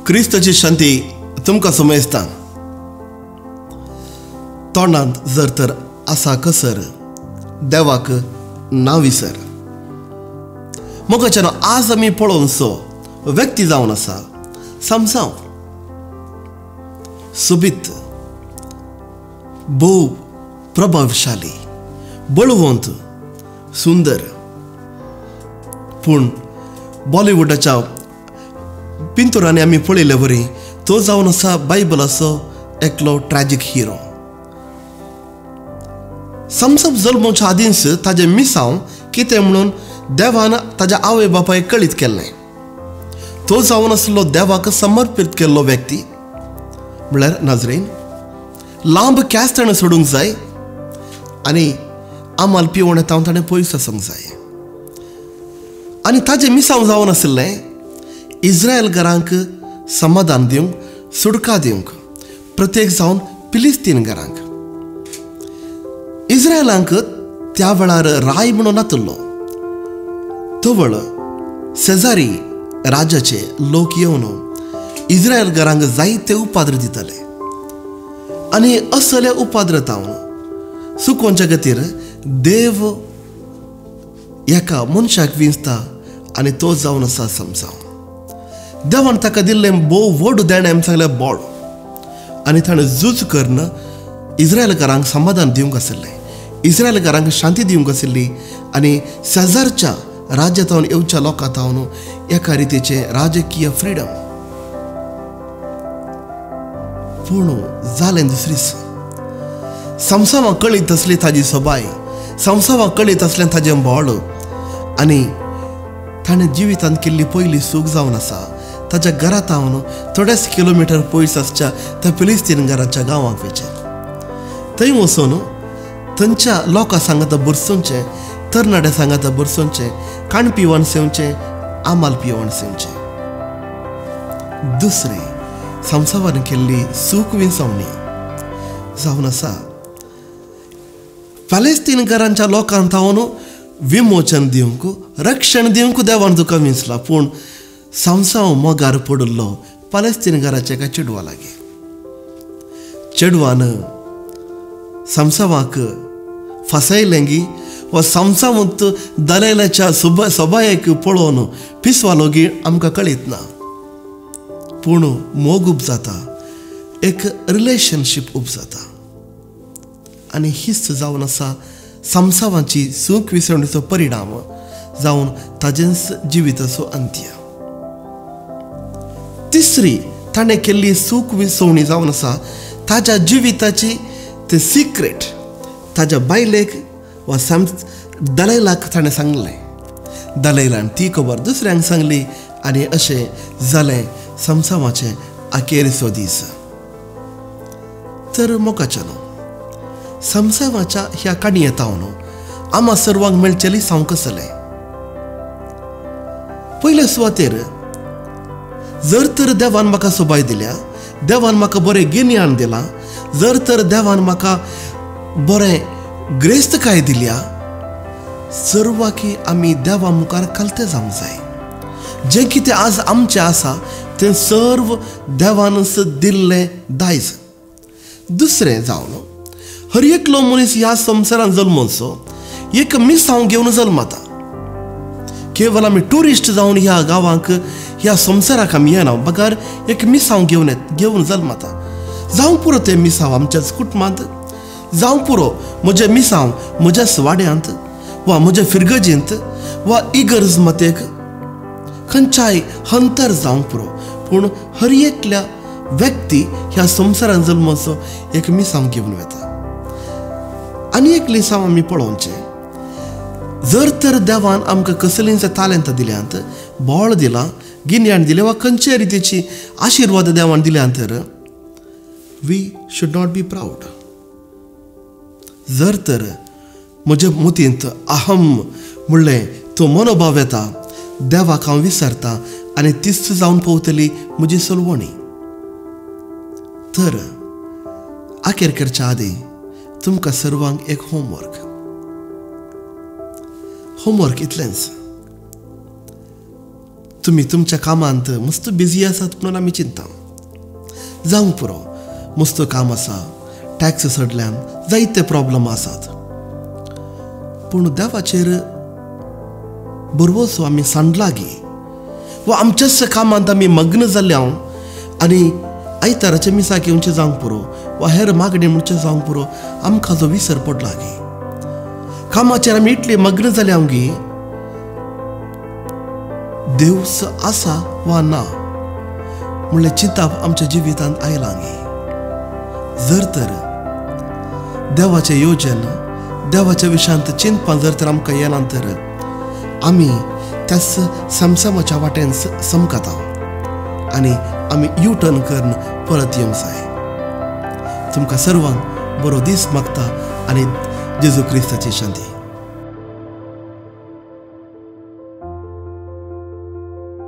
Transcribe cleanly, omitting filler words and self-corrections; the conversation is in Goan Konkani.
क्रिस्ताची शांती तुमकां समजता. तोंडांत जर तर आसा कसर देवाक ना विसर. मोगाच्यान आज आमी पळोवचो व्यक्ती जावन आसा समजाव सोबीत, भोव प्रभावशाली, बळवंत, सुंदर. पूण बॉलिवूडाच्या पिंतुरांनी आमी पळयले वरी तो जावन आसा बायबलाचो एकलो ट्रॅजीक हिरो. समसप जल्मोच्या आदींच ताजें मिसांव कितें म्हणून देवान ताज्या आवय बापायक कळीत केल्लें. तो जावन आसलो देवाक समर्पीत केल्लो व्यक्ती म्हळ्यार नजरेन लांब केंस ताणें सोडूंक जाय आनी आमाल पिवण येता ताणें पयस आसूंक जाय. आनी ताजें मिसांव जावन आशिल्लें इस्रायल घरांक समाधान दिवंक, सुटका दिवंक, प्रत्येक जावन फिलिस्तीन घरांक. इस्रायलांक त्या वेळार राय म्हणून नातलो. तवळ शेजारी राजाचे लोक येवन इस्रायल घरांक जायते उपाद्र दिताले आनी असले उपाद्र तावन सुकोवच्या खातीर देव एका मनशाक विंचता आनी तो जावन आसा समजाव. देवान ताका दिल्लें भोव व्हड देणें सांगलें बोळ आनी ताणें झूज करून इस्रायलकारांक समाधान दिवंक आशिल्लें, इस्रायलकारांक शांती दिवंक आशिल्ली आनी शेजारच्या राज्यातावन येवच्या लोकां तावन एका रितीचें राजकीय फ्रिडम. पूण जालें दुसरीच. समसावां कळीत आसली ताजी सोबाय, समसावां कळीत आसलें ताजें बोळ आनी ताणें जिवितांत केल्ली पयली सूख जावन आसा ताच्या घरांत हांव थोडेच किलोमिटर पयस आसच्या त्या फिलिस्तीन घराच्या गांवांक वयचें. थंय वचून थंयच्या लोकां सांगाता भरसुचें, तरणाट्या सांगाता भरसुचें, काण पिवन सेवचें, आमाल पिवन सेवचें. दुसरी संवसारान केल्ली सूख विंचवणी जावन आसा पॅलेस्तीन घरांच्या लोकांक थावन विमोचन दिवंक, रक्षण दिवंक देवान तुका विंचला. पूण समसांव मोगार पडिल्लो पॅलेस्तीन घराच्या एका चेडवा लागीं. चेडवान समसावाक फसयलें वा समसावंत दलायल्याच्या सोबायेक पळोवन पिसवालो गी आमकां कळीत ना. पूण मोग उब जाता, एक रिलेशनशीप उब जाता आनी हीच जावन आसा समसावाची सूख विसरणीचो परिणाम जावन ताजेंच जिविताचो अंत्य. तिसरी ताणें केल्ली सूख विसवणी जावन आसा ताज्या जिविताची ते सिक्रेट ताज्या बायलेक वा दलायलाक ताणें सांगलें. दलायलान ती खबर दुसऱ्यांक सांगली आनी अशें जालें समसावाचें अखेरचो दीस. तर मोगाच्यानो समसावाच्या ह्या काणयेंत हांव आमा सर्वांक मेळचेली सांवक आसलें. पयले सुवातेर जर तर देवान म्हाका सोबाय दिल्या, देवान म्हाका बरें गिन्यान दिलां, जर तर देवान म्हाका बरें ग्रेस्तकाय दिल्या, सर्वाकी आमी देवा मुखार खालते जावंक जाय. जें कितें आज आमचें आसा तें सर्व देवानच दिल्लें दायज. दुसरें जावन हर एकलो मनीस ह्या संवसारांत जल्मचो एक मिसांव घेवन जल्मता. केवल आमी ट्युरिस्ट जावन ह्या गांवांक ह्या संवसाराक आमी येना, बगर एक मिसांव घेवन जल्मता. जावं पुरो तें मिसांव आमच्याच कुटुंबांत, जावं पुरो म्हजें मिसांव म्हज्याच वाड्यांत वा म्हज्या फिरगजेंत वा इगर्ज मतेक, खंयच्याय हंतर जावंक पुरो. पूण हर एकल्या व्यक्ती ह्या संवसारांत जल्मचो एक मिसांव घेवन वता. आनी एक लिसांव आमी पळोवचें, जर तर देवान आमकां कसलींच तालेंतां दिल्यांत, बळ दिलां, गिन्यान दिलें वा खंयचे रितीची आशिर्वाद देवान दिल्यान तर we should not be proud. जर तर म्हज्या मतींत अहम म्हणलें तो मनोभाव येता, देवाक हांव विसरता आनी तीच जावन पवतली म्हजी सलवणी. तर अखेर करच्या आदीं तुमकां सर्वांक एक होमवर्क. होमवर्क इतलेंच, तुमी तुमच्या कामांत मस्त बिजी आसात म्हणून आमी चिंता जावंक पुरो, मस्त काम आसा, टॅक्स सडल्यान जायते प्रॉब्लम आसात, पूण देवाचेर बरवसो आमी सांडलागी वा आमच्याच कामांत आमी मग्न जाल्ले हांव आनी आयताराचे मिसाक येवचें जावंक पुरो वा हेर मागणी म्हणचें जावंक पुरो, आमकां जो विसर पडला गी कामाचेर आमी इतले मग्न जाले हांव गी देव आसा वा ना म्हणल्यार चिंताप आमच्या जिवितांत आयलां गी. जर तर देवाचें योजन देवाच्या विशयांत चिंतपां जर तर आमकां येना तर आमी त्याच समसमाच्या वाटेन समकता आनी आमी यू टर्न करून परत येवंक जाय. तुमकां सर्वांक बरो दीस मागता आनी जेजू क्रिस्ताची शांती.